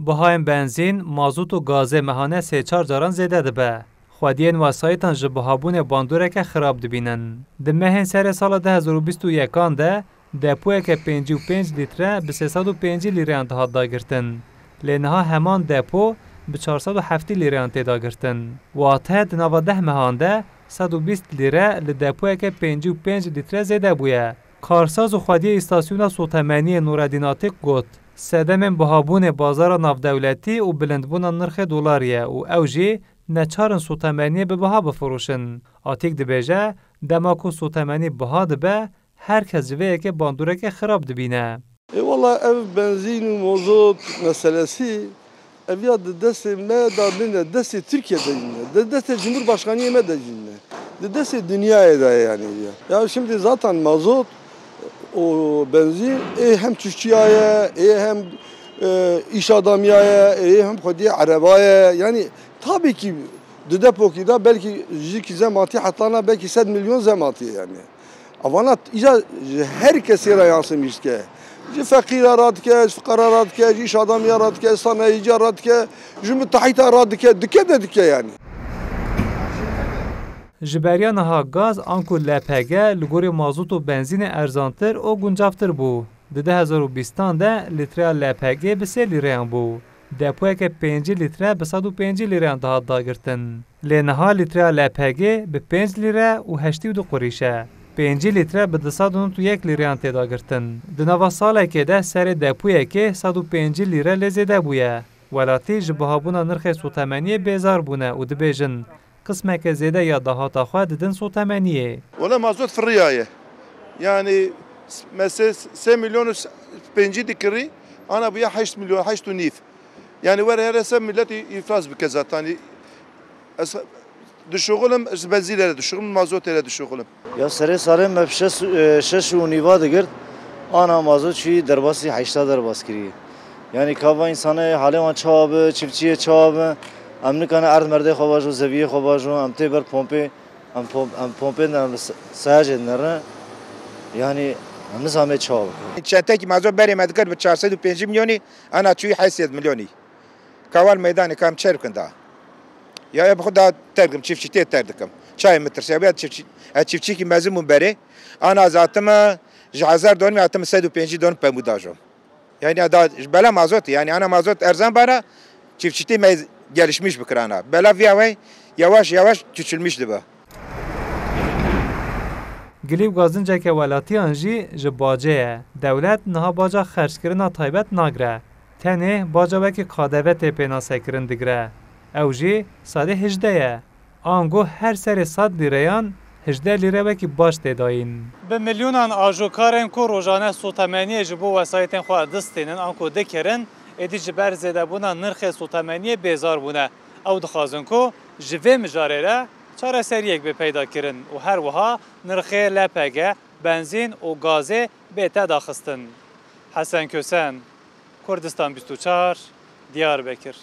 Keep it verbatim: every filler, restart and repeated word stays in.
Bihayên benzîn, mazot û gazê mehane sê çar caran zêde dibe. Xwediyên wesayîtan ji bihabûnê bandoreke xirab dibînin. Di mehên serê sala du hezar û bîst û yekan de depoyeke pêncî û pênc lître bi sê sed û pêncî lîreyan dihat dagirtin. Lê niha heman depo bi çar sed û heftî lîreyan tê dagirtin. Wate di nava deh mehan de sed û bîst lîre li depoyeke pêncî û pênc lître zêde bûye. Karsaz û xwediyê îstasyona sotemeniyê Nureddîn Atîk got, sedemên bihabûnê bazara navdewletî û bilindbûna nirxê dolarî ye û ew jî neçar in sotemeniyê bi biha bifiroşin. Atîk dibêje, dema ku sotemenî biha dibe, her kes ji vê yekê bandoreke xirab dibîne. E, wala ev benzîn û mozot meselesî, ev ya di destê me de nîne, destê Tirkiye de nîne, di destê Cumhurbaşkaniyê me de nîne, di destê dinyayê de ye yani ya. Ya şimdi zaten mazot û benzîn ê hem çiftçiya ye, ê hem, e, iş adamiya ye, ê hem xwediyê ereba ye. Yani tabii ki di depokî de belkî ji kî zematî hetana belkî sed milyon zematî ye yani. Avana îca ji her kesê re yansımış dike. Ji feqîra re dike, ji fiqara re dike, ji iş adamiya re dike, sanayîciya re dike, ji müteahhîta re dike, dike de dike yani. Ji beriya niha gaz anku L P G li gorî mazot û benzînê erzantir û guncavtir bû. Di du hezar û bîstan de lîtreya L P G bi sê lîreyan bû. Depoyeke pêncî lître bi sed û pêncî lîreyan dihat dagirtin. Lê niha lîtreya L P G bi pênc lîre û heştê û du qurîş e. Pêncî lître bi du sed û nod û yek lîreyan tê dagirtin. Di nava salekê de serê depoyekê sed û pêncî lîre lê zêde bûye. Welatî ji bihabûna nirxê sotemeniyê bêzar bûne û dibêjin, qismeke zêde ya dahata xwe didin sotemeniyê. Wele mazot firiyaye. Yani s-, me sê, sê milyon û s-, pêncî dikirî, ana bûye heşt milyon, heşt û nîv. Yani were here se millet î-, îflas bike zaten. Ez dişuxulim, ji benzînê re dişuxulim, mazotê re dişuxulim. Ya serê salê me şeş, e, şeş û nîva digirt, ana mazot çûyî derbasî heşta derbas kirî. Yani ka va însanê halê wan çawa bi, çiftçiyê çawa bi, em nikane erd merdê xwe bajo, zeviyê xwe bajo, em tê ber pompê, em pom-, em pompê ne, se-, seyacê dinere. Yani em nizamê çawa bikin. Çentekî mazot berê me dikir bi çar sed û pêncî milyonî, ana çûyî heşt sed milyonî. Ka wan meydanê ka em çer bikin da. Ya ev xwe da terk dikim, çiftçîtê terk dikim. Çayê min tirsiya, ya çiftçî-, ez çiftçîkî mezin bûm berê. Ana zatime ji hezar donimê hatime sed û pêncî donim pemû da jo. Yani da ji bela mazotê, yani ana mazot erzan bara, çiftçîtê me gelişmiş bikirana. Bela viya wey yavaş yavaş küçülmüş dibe. Gilî û gazinceke welatiyan jî ji bacê ye. Dewlet niha baca xerckirina taybet nagire. Tenê baca wekî K D V tê pênasekirin digire. Ew jî sedê hejdeh ye. Ango her serê sed lîreyan hejdeh lîre wekî bac tê dayîn. Bi milyonan ajokarên ku rojane sotemeniyê ji bo wesayîtên xwe distînin anku dikirin, êdî ji ber zêdebûna nirxê sotemeniyê bêzar bûne. Ew dixwazin ku ji vê mijarê re çareseriyek bê peyda kirin û her wiha nirxê L P G, benzîn û gazê bête daxistin. Hesen Kösen, Kurdistan bîst û çar, Diyarbekir.